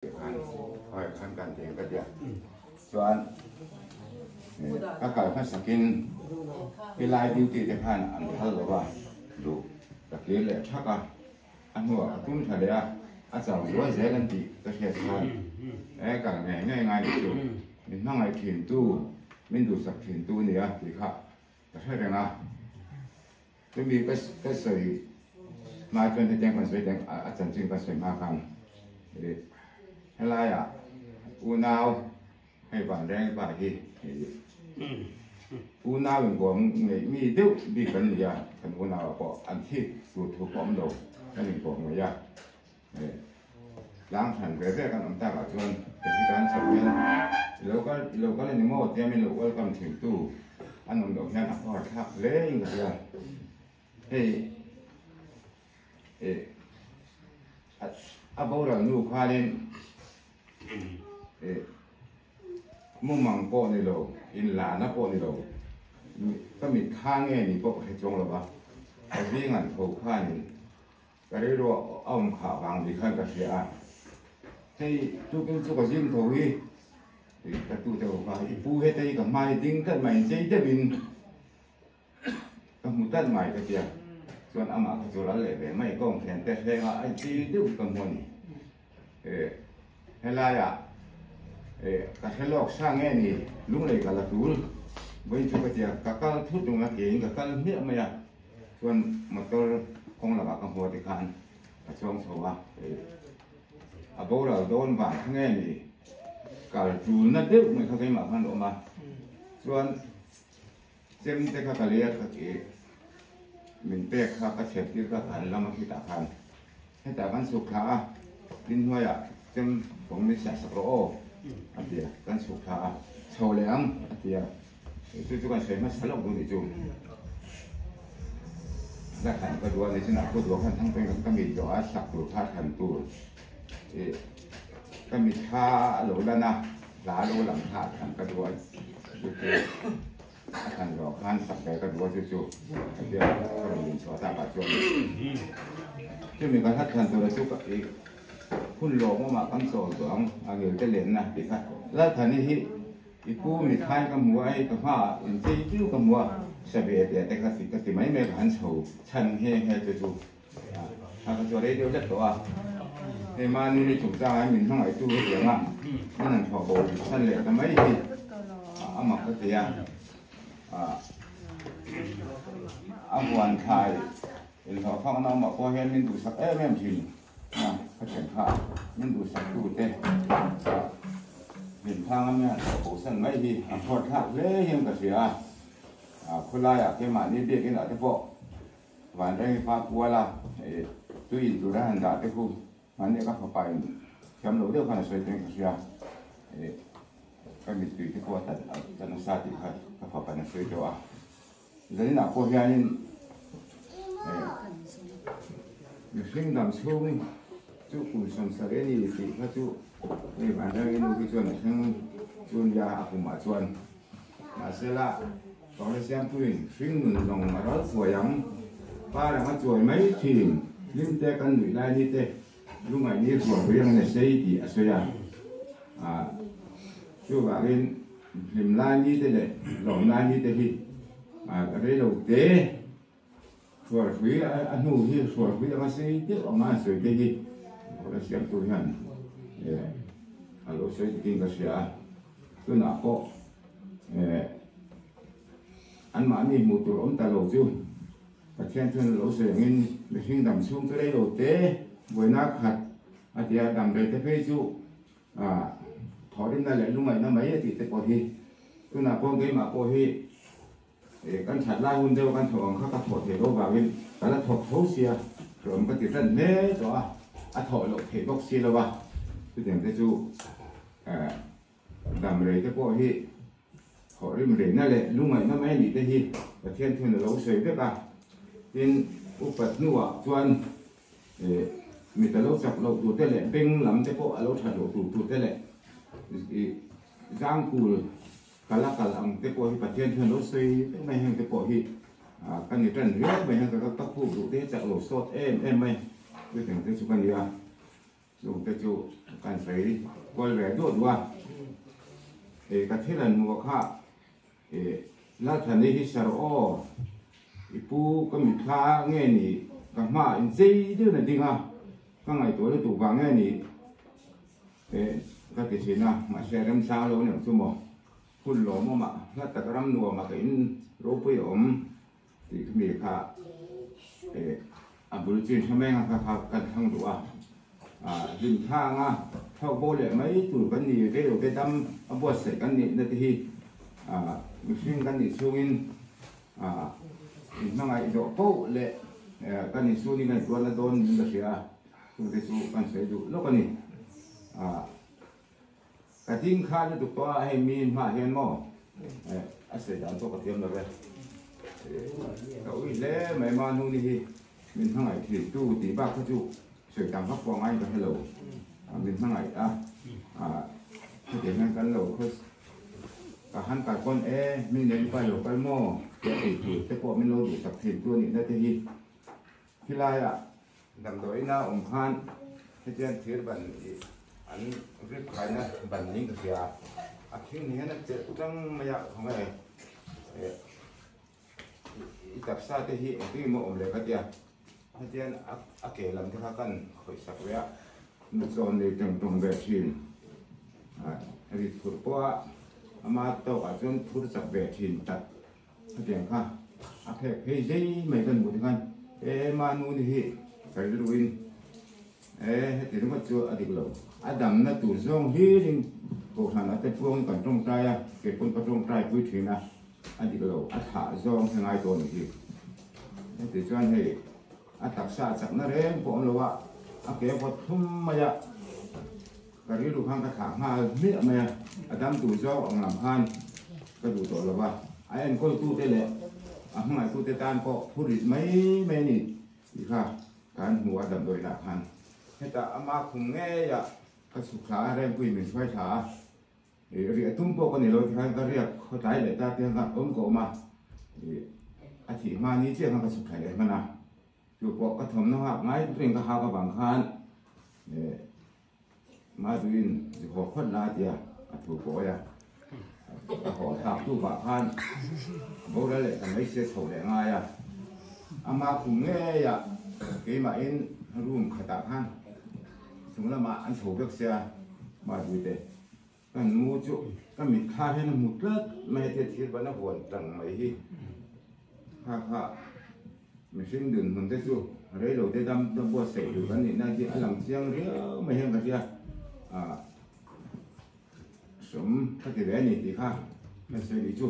Khan hoi khan kan teng ka tia chuan ka kal hmasakin helai duty te khan an phal lo a duh ka kir leh thak a a hnuah ka tum tha leh a a chau zual zel an tih ka hriat khan e kal ngei ngei ngai ni chu min hmangaih thin tu min duhsak thin tu nia tih kha ka hre reng a. Chumi ka ka sawi hma chuan hetiang kan sawi teng a chanchin kan sawi hma khan ih helaiah unau hei Vanreng pa hi unau inkawm ngeih mi deuh bik kan ni a, kan unau ah pawh an thik tur thu pawh awm lo kan inkawm ngeih a. Tlang hran ve ve kan awm takah chuan heti kan chhoh hian i lo kal i lo kal a ni maw tia min lo welcome thin tu an awm loh hian a khawhar thlak hle in ka hria. Hei eh a boral nu khanin eh mumang pawh ni lo inlana pawh ni lo ka mit kha nge ni pawh ka hre chuang lo va ka zing an tho khanin Ka rilru a awm khah vang ni khan ka hria a, hei tukin chu ka zim tho hi ka tu te ho kha i pu heta hi ka hma hi ding tlat mai inchei deuhin ka hmu tlat mai ka tia chuan amah kha chu ral leh ve mai ka awm thian te hleng a a inchei deuh hi ka hmu a ni eh helaiah eh ka hre lawk sa nge ni lunglei ka la tul vawiin chu ka tia ka kal thut rung a kein ka kal hmiah mai a. Chuan motor kawng lakah ka hmuh tikhan ka chuang chho a, a boral dawn vang kha nge ni kal tulna deuh mai kha keimah khan a awm a, chuan chem te kha ka lei a ka ke min pek kha ka chhep tir kha ka han lam a khitah khan hetah kan chhuk thla a, tin hnuaiah chem kawng min siah sak rawh aw a ti a, kan chhuk thla a, chho leh ang a ti a. Chu chu kan sawi hmasa lawk duh nih chu. La thlan ka duh a ni chinah pawh duh khan thang peng ka mit zawh a sak tur kha thlan tur ih ka mit kha a lo lan a hla lo lang kha thlan ka duh a chu chu a thlan zawh khan sak ve ka duh a chu chu ka tia ka rawn din chhuah tak ah chuan chumi ka hla thlan tur a chu ka ih hun lawmawmah kan chawl tawh ang a ngil te lenna tih kha Lalthani hi I pu mithain ka hmu a, hei ka hmaah inchei tiu ka hmu a, sabe teh te kha ka ti mai mai ka han chho chhan nghe nghe chu chu a ka chu rei deuh hlek tawh a. Hei mahni ni chungchangah hian min hmangaihtu hetiang a, min han thawh bo chhan leh ta mai hi a mak ka ti a. A huan thlai inhlawhfakna awmah pawh hian min duhsak em em thin. A ka chen kha min duhsaktu te hlimthang a nia tawh bosan mai hi a phawr thlak hle hian ka hria a, a khawlaiah keimahni biakin ah te pawh Vanreng pa kual a tui in tur a han dah te khu hmanni ka fapa in thiam lo deuh khan a sawi tawhin ka hria ka mittui te pawh a tla nasa tih kha ka fapa in a sawi tawh a. Zaninah pawh hianin mihring dam chhung chu kum 70 a ni tih kha chu hei Vanreng nu hi chuan a thleng chu nia a kumah chuan mahsela Paula Siampuiin hring nun zawng a ral thuai ang pa rang a chuai mai thin hlim te kan nuih lai ni te lungaih ni rual hui ang a ni sei tih a sawi a chuvangin Hlim lai ni te leh lawm lai ni te hi rei lo te hrualhrui a hnu hi hrualhrui anga sei deuh anga an sawi te hi a siamtu hian a lo sawi dikin ka hria a, tunah pawh anmahni hmuh tur awm ta lo chu Pathian chuan a lo sawi angin mihring dam chhung chu rei lo te buaina khat a ti a, dam rei te phei chu Thawhrimna leh lungaihna mai a tih te pawh hi tunah pawh keimah pawh hi kan that lai hun deuh kan thawh ang kha ka thawh theih loh vangin ka la thawk tho sia hlawm ka ti tan hle tawh a, a thawh loh theih bawk si lo a, chutiang te chu dam rei te pawh hi thawhrim reina leh lungaihna mai a nih te hi Pathian thun a lo sawi vek a, tin upat hnuah chuan Mit a lo chak loh tur te leh beng lam te pawh a lo that loh tur tur te leh zangkul kal a kal ang te pawh hi Pathian chuan lo sawi vek mai heng te pawh hi ka ni tan riau mai heng ka khup duh te hi chak lo sawt em em mai chutiang te chu ka ni a. Chungte chu kan sawi kual ve duah duah a. E ka thil an hmuh kha e Lalthani hi sar aw i pu ka mitthla nge ni ka hmaah inchei deuhin a ding a, ka ngaihtuah lutuk vang nge ni e ka ti thin a, mahse remchang lo aniang chu maw hun lawmawm ah hla tak ram nuam ah ka in ropui a awm. Tih khi mi kha a bul chin hre mai ang kha kha kan thlang duh a, hlim thlang a thlawk bo leh mai tur kan ni rei lo te dam a buatsaih kan nih na te hi mihring kan nih chhungin inhmangaih zawh poh leh kan insunin kan intuarna dawn niin ka hria a, chungte chu kan sawi duh lawk a ni. Ka ding kha lutuk tawh a, hei mi hmaah hian maw a sawi dan pawh ka thiam lo ve. Ka ui hle mai ma hnuni hi min hmangaih thil tu tih bak kha chu sawi tam vak pawh ngaiin ka hre lo. Min hmangaih a, hetiang hian kan lo khaw ka han kal pawn e mi nen pa lo kal maw tia ei tur te pawh min lo duhsak thin tu a nihna te hi khilaiah Damdawiina awm khan hetiang thir ban ih an rip khaina ban niin ka hria a, a thing ni hian a chelh tlang mai a khawnge eh i taksa te hi engtin emaw awm leh ka tia hetiang a ke lam te kha kan khawih sak ve a, nuchawn nei tawng tawng ve thin ah rit phurh pawh a ama tawkah chuan phur chak ve thin tak. Hetiang kha a phek phei zei mai kan hmuh te khan e manu ni hi ka rilruin e heti ringawt chu a dik lo a damna tur zawng hlirin kohhran a te puangin kan tawngtai a kei pawn ka tawngtai pui thin a a dik lo a thlah zawng hi ngai tawh a ni hi heti chuan hei a taksa a chakna reng pawh awm lo a a ke vawt thlum mai a ka rilru khan ka thlah nghal hmiah mai a, a dam tur zawk ang lam khan ka duh tawh lo va, a enkawltute leh a hmangaitute tan pawh phur rit mai mai a ni tih kha kan hmu a damdawiinah khan. Hetah ama khum ngeiah ka chhuk thla a, Rempuii min hruai thla a, riah tum pawh ka ni lo tikhan ka riak khawtlai leh ta te khan awm ka awm a, a thih hma ni chiah khan ka chhuk thla leh hman a, chu pawh ka thawmhnaw hak ngai reng ka hak avang khan Maduin zu haw phawt la tia a thu pawi a, a haw thlak tu vah khan boral leh ta mai sia chho leh ngai a, ama khum ngei ah keimahin room khatah khan chung lamah an chho vek sia Madui te kan mu chu ka mitthla hian a hmu tlat mai a tia thir ban a vuan tang mai hi kha kha. Mihring dinhmun te chu reilo te dam ta buatsaih tur kan nihna hi a lang chiang riau mai hian ka hria ah sawm ka ti ve a ni tih kha ka sawi lih chu.